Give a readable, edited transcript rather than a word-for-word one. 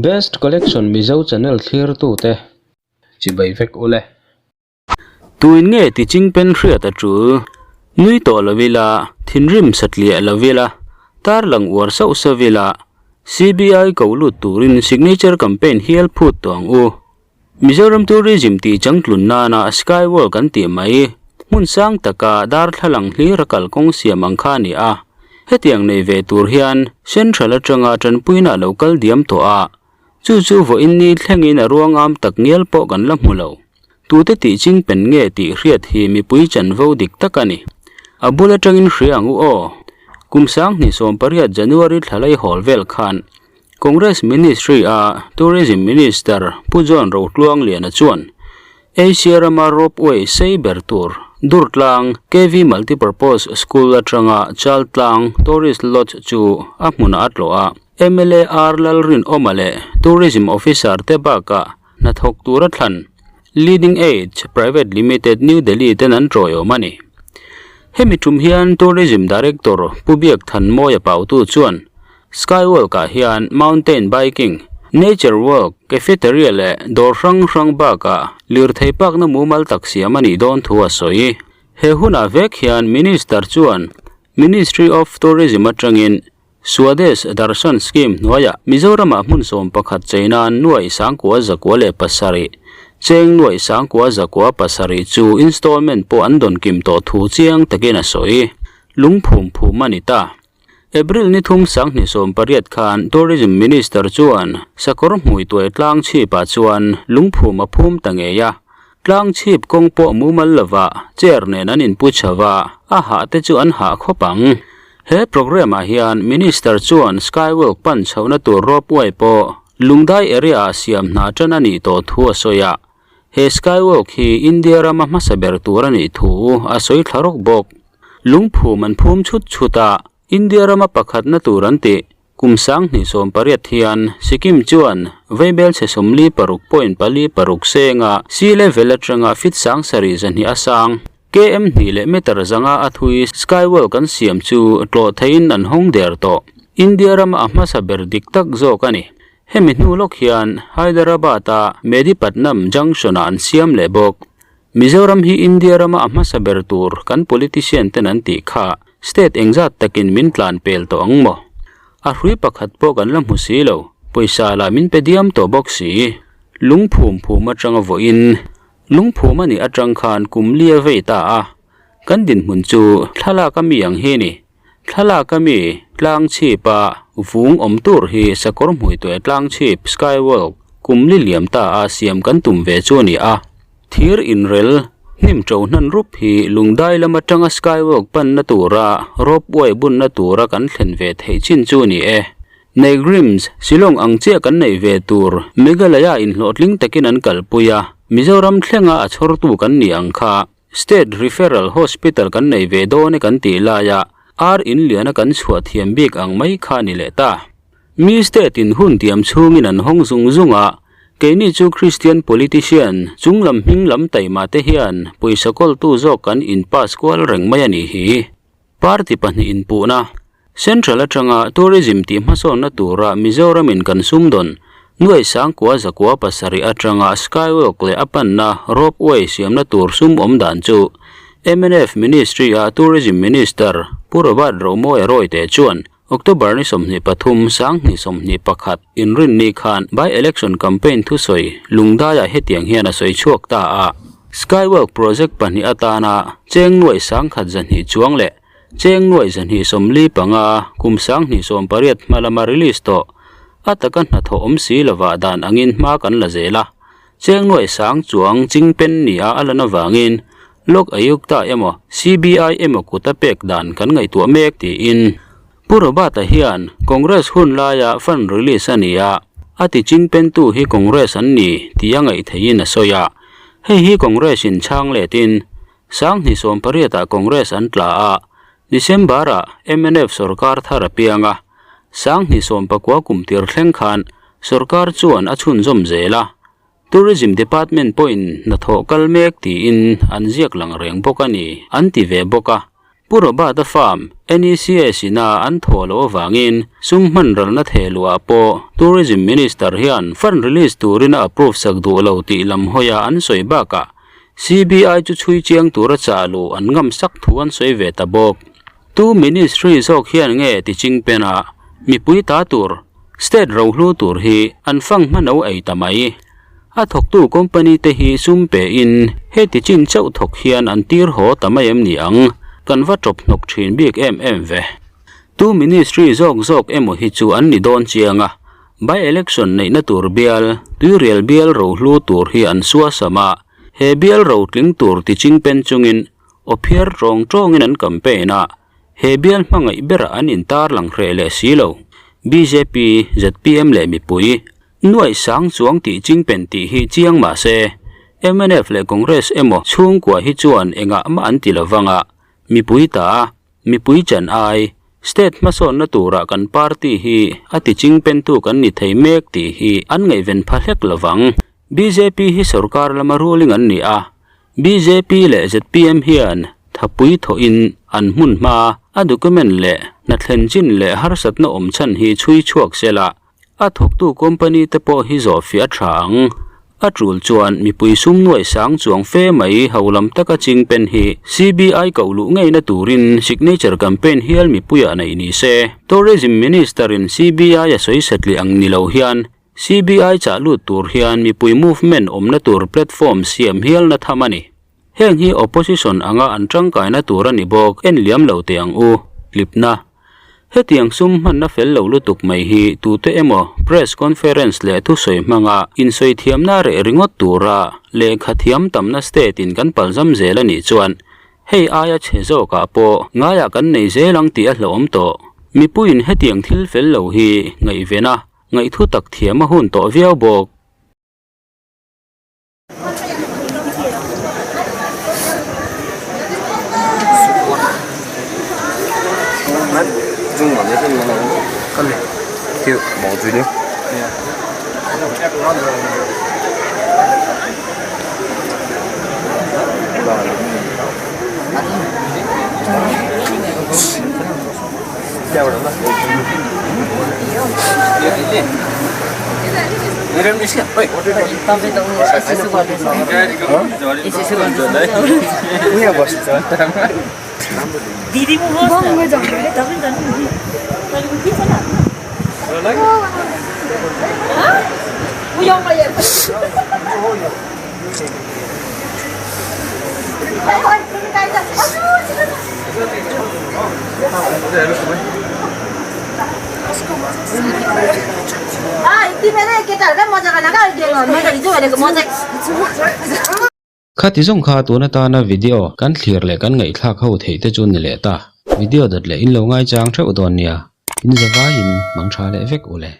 Best Collection Mizo channel thlirtute chibai vek ule. Tuin nge ti chingpen hriat a tul? Nui tawh lo ila, thinrim satliah lo ila, tarlang uar sauh sauh ila, CBI ko lut turin signature campaign hial phut tawh ang u. Mizoram Tourism tih changtlun nana Sky Walk an tih mai, hmun sang taka darthlalang hlir a kalkawng siam ang kha a ni a. Hetiang nei ve tur hian Central atanga tanpuina a lo kal diam tawh a, chu chu vawiin ni thlengin a ruangam tak ngial pawh kan la hmu lo. Tute tih chingpen nge tih hriat hi mipui chanvo dik tak a ni. A bul atangin hria ang u aw. Kum 2018 January thla laihawl vel khan Congress Ministry a Tourism Minister Pu John Rotluangliana chuan Asia rama ropeway sei ber tur Durtlang KV Multipurpose School atanga Chaltlang Tourist Lodge chu a hmunah a tlawh a. Mla R Lalrinawma leh Tourism Officer te bakah hnathawk tura thlan Leading Edge Private Limited New Delhi ten an tawiawm a ni. Hemi tum hian Tourism Director Pu Biak Thanmawia Pautu chuan Skywalk ah hian mountain biking, nature walk, cafeteria leh dawr hrang hrang bakah lirthei pakna mumal tak siam a nih dawn thu a sawi. He hunah vek hian Minister chuan Ministry of Tourism atangin Swadesh Darshan Scheme hnuaiah Mizoramah hmun 11 chei nan nuai 917, cheng nuai 917 chu installment pawh an dawn kim tawh thu chiang takin a sawi. Lungphum phum a ni ta. April ni thum 2018 khan Tourism Minister chuan sakawr hmui tuai tlang chhipah chuan lungphum a phum ta ngei a. Tlang chhip kawng pawh mumal lova chair nen an inpu chho a, a hah te chu an hah khawp ang. He programme ah hian Minister chuan Skywalk pan chhohna tur ropeway pawh Lungdai area ah siam hna tan a nih tawh thu a sawi a. He Skywalk hi India rama hmasa ber tur a nih thu a sawi thla rawk bawk. Lungphum an phum chhut chhut a, India rama pakhatna tur an tih. Kum 2018 hian Sikkim chuan vaibelchhe 46.46 senga sea level atanga feet 7,2 a sang, km hnih leh meter zanga a thui skywalk an siam chu tlawh theihin an hawng der tawh. India rama a hmasa ber dik tak zawk a ni. Hemi hnu lawk hian Hyderabad-a Mehdipatnam junction-ah an siam leh bawk. Mizoram hi India rama a hmasa ber tur kan politician ten an tih kha state engzat takin min tlan pel tawh ang maw? A hrui pakhat pawh kan la hmu si lo, pawisa lah min pe diam tawh bawk si. Lungphum phum atanga vawiin lungphum a nih atang khan kum li a vei ta a, kan dinhmun chu thlalak a mi ang hi ni. Thlalak a mi tlang chhip a vung awm tur hi sakawr hmui tuai tlang chhip skywalk kum li liam ta a siam kan tum ve chu a ni a. Thir inrel hnim to hnan rup hi lungdai lam atanga skywalk panna tura ropeway bunna tura kan thlen ve theih chin chu a ni e. Neigrims, Shillong ang chiah kan neih ve tur Meghalaya inhlawhtling takin an kalpui a, Mizoram thlenga a chhawrtu kan ni ang kha State Referral Hospital kan nei ve dawn e kan tih laia ar inliana kan chhuah thiam bik ang mai kha a ni leh ta. Mi state in hun tiam chhungin an hawng zung zung a, keini chu Christian politician chunglam hming lam taima te hian pawisa kawltu zawk kan in pass kual reng mai a nih hi. Party pahnih inpuhna, Central atanga tourism tih hmasawnna tura Mizoram in kan sumdawn nuai 9,907 atanga Skywalk leh a panna ropeway siamna tur sum awm dan chu mnf Ministry a Tourism Minister Pu Robert Romawia Royte chuan October ni 23, 2021 inrinni khan by-election campaign thusawi Lungdaiah hetiang hian a sawi chhuak ta a. Skywalk project pahnih atana cheng nuai 1,200 chuang leh cheng nuai 245 kum 2018 hma lama release tawh a taka hnathawh awm si lovah dan angin hma kan la zel a. Cheng nuai sang chuang chingpen nia a lan avangin Lok Ayukta emaw CBI emaw kut a pek dan kan ngaihtuah mek tiin Pu Robert-a hian Congress hun laia fund release a ni a, a ti chingpentu hi Congress an ni tih a ngaih theihin a sawi a. Hei hi Congress in chhang letin 2018 ah Congress an tla a, December ah mnf sorkar thar a piang a, 2019 kum tir thleng khan sorkar chuan a chhunzawm zel a. Tourism Department pawhin hnathawh kal mek tiin an ziak lang reng bawk a ni, an ti ve bawk a. Pu Robert-a farm NECS ina an thawh loh avangin sum hman ralna thehluah pawh Tourism Minister hian fund release turin a approve sak duh lo tih lam hawia an sawi bakah CBI chu chhui chiang tura chah luh an ngam sak thu an sawi ve ta bawk. Tu Ministry zawk hian nge ti chingpen a, mipui ta tur, state rohlu tur hi an fang hmano ei ta mai. A thawktu company te hi sum pe in heti chin chauh thawk hian an tir haw ta mai em ni ang, kan va tawp hnawk thin bik em em ve. Tu ministry zawk zawk emaw hi chu an ni dawn chiang a, by election neihna tur bial, tuirial bial rohlu tur hi an suasam a, he bial ro tling tur ti chingpen chungin aw phiar tawng tawngin an campaign a, He bial hmangaih berah an intarlang hreh leh si lo. Bjp, zpm leh mipui nuaih sang chuang tih chingpen tih hi chiang mah se, mnf leh Congress emaw chhungkua hi chuan engah mah an ti lovang a, mipui ta, mipui chan ai, state hmasawnna turah kan party hi a ti chingpentu kan ni thei mek tih hi an ngaihven pha hlek lovang. Bjp hi sorkar lama ruling an ni a, Bjp leh zpm hian thapui thawhin an hmun hma a document leh hna thlen chin leh harsatna awm chhan hi chhui chhuak se la, a thawktu company te pawh hi zawhfiah a tha ang. A tul chuan mipui sum nuaih sang chuang fe mai ho lam taka chingpen hi CBI koh luh ngeina turin signature campaign hial mipuiah neih ni se. Tourism Minister in CBI a sawi satliah ang ni lo hian CBI chah lut tur hian mipui movement awmna tur platform siam hialna tham a ni. Heng hi opposition anga an tangkaina tur a ni bawk en liam lo teh ang u. Tlipna. Hetiang sum hmanna fel lo lutuk mai hi tute emaw press conference leh thusawi hmanga insawi thiamna reh ringawt tura lehkha thiam tamna state in kan palzam zel a nih chuan hei aia chhe zawkah pawh ngaiah kan nei zel ang tih a hlauhawm tawh. Mipuiin hetiang thil fel lo hi ngaihven a Ngaihthu tak thiam a hun tawh viau bawk. Khati zawng kha tun atana video kan thlir leh kan ngaihthlak ho theih te chu ni leh ta. Video dawt leh in lo ngaichang theuh dawn nia. In zavaiin mang tha leh vek u le.